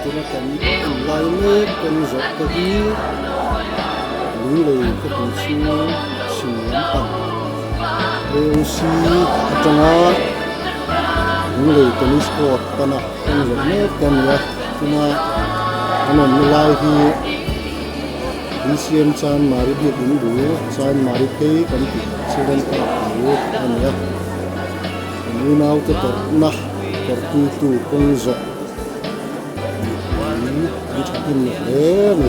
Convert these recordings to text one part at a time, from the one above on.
Tuna kan en lai mek kawng zawh te hi lunglei khawpui chhung chhim lampang AOC atanga lunglei tennis court pana kawng zawh mek te a ni a tuna an awmna lai hi BCM Chanmari biakinn bul Chanmari phei kan tih Children Park bul a ni a kan unaute tawrhna tawrhpuitu kawng zawh mipui an thahnem hle a ni.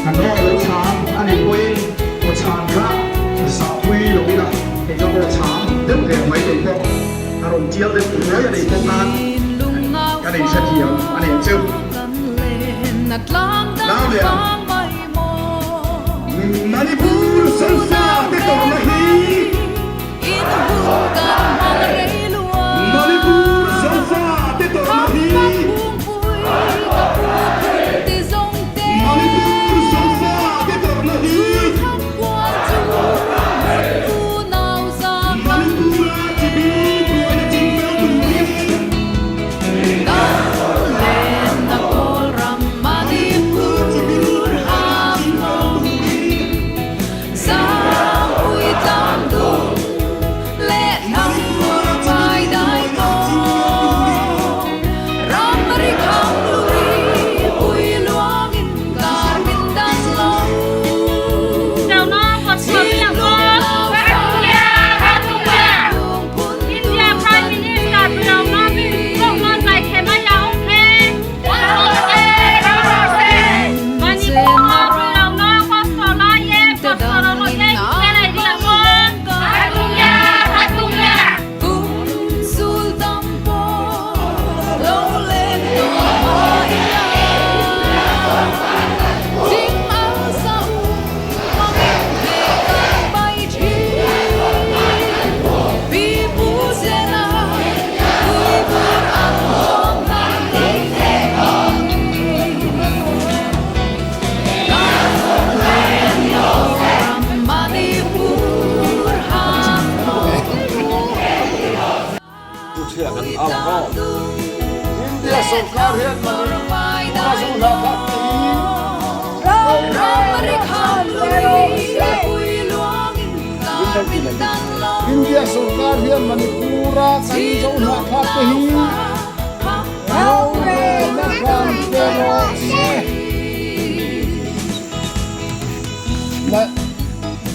Kan aw lo chhang a nih pawhin aw chhan kha zahpui lo ila, hei ka aw chhang deuh ve mai thei pawh a rawn tial deuh ruai a nih pawh nan ka nei hrethiam a nih chu. Nau leh ang Manipur Solfa te tawrhna hi. Aw. India sorkar hian Manipur a zo hna thlak te hi India sorkar hian Manipur a kan zo hna thlak te hi rorelna hran pe rawh se.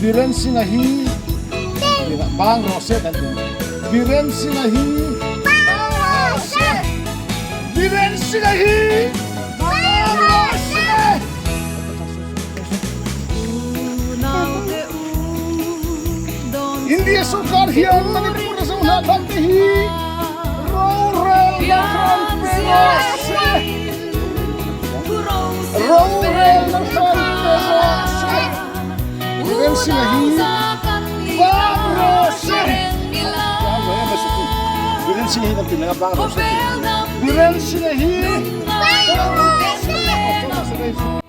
Biren Singh-a hi bang rawh se kan ti ang. Biren Singh-a hi bang rawh se. Biren Singh-a hi bang rawh se. India sorkar hian Manipur a zo hna thlak te hi rorelna hran pe rawh se. Rorelna hran pe rawh se. Biren Singh-a hi bang rawh se. Biren Singh-a hi kan ti leh a bang rawh se. Biren Singh-a hi bang rawh se.